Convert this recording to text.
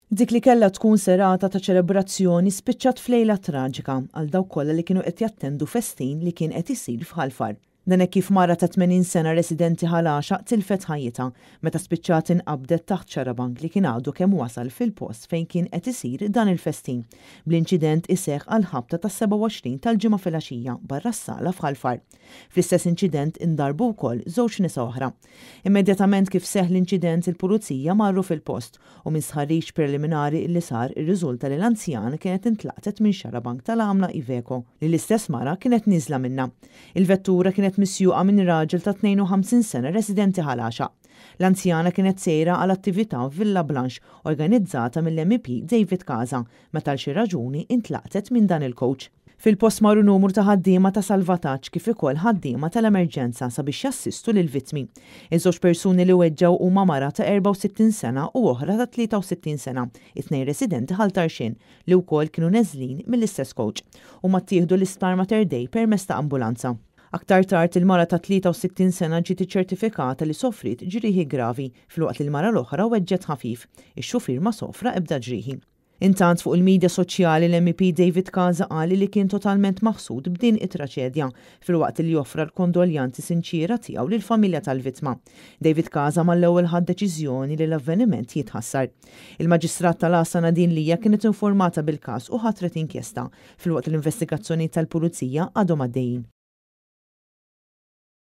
Dik li kellha tkun serata ta' ċelebrazzjoni spiċċat f'lejla traġika għal dawk kollha li kienu qed jattendu festin li kien qed isir f'Ħal Far. Dan hekk kif mara ta' 80 sena residenti Ħal Għaxaq tilfet ħajjitha meta spiċċat inqabdet taħt xarabank li kien għadu kemm wasal fil-post fejn kien qed isir dan il-festin, bl-inċident iseħħ għall-ħabta tas-27 tal-Ġimgħa filgħaxija barra s-sala f'Ħal Far. Fl-istess inċident indarbu wkoll żewġ nisa oħra. Immedjatament kif seħħ l-inċident il-Pulizija marru fil-post u minn stħarriġ preliminari li sar irriżulta li l-anzjana kienet intlaqtet minn xarabank tal-għamla Iveco li l-istess mara kienet nieżla minnha. Il-vettura kienet misjuqa minn raġel ta' 52 sena residenti Ħal Għaxaq. L-anzjana kienet sejra għal attività f'Villa Blanche organizzata mill-MEP David Casa meta għal xi raġuni intlaqtet minn dan il-kowċ. Fil-post marru numru ta' ħaddiema ta' salvataġġ kif ukoll ħaddiema tal-emerġenza sabiex jassistu lill-vittmi. Iż-żewġ persuni li weġġgħu huma mara ta' 64 sena u oħra ta' 63 sena, it-tnejn residenti Ħal Tarxien, li wkoll kienu neżlin mill-istess kowċ. Huma ttieħdu l-Isptar Mater Dei permezz ta' ambulanza. Aktar tard il-mara ta' 63 sena ġiet iċċertifikata li sofriet ġrieħi gravi filwaqt li l-mara l-oħra weġġgħet ħafif. Ix-xufier ma sofra ebda ġrieħi. Intant fuq il-midja soċjali l-MEP David Casa qal li kien totalment maħsud b'din it-traċedja filwaqt li offra l-kondoljanzi sinċiera tiegħu lill-familja tal-vittma. David Casa mal-ewwel ħa d-deċiżjoni li l-avveniment jitħassar. Il-Maġistrat tal-Għassa Nadine Lia kienet informata bil-każ u ħatret inkjesta, filwaqt li l-investigazzjonijiet tal-Pulizija għadhom għaddejjin.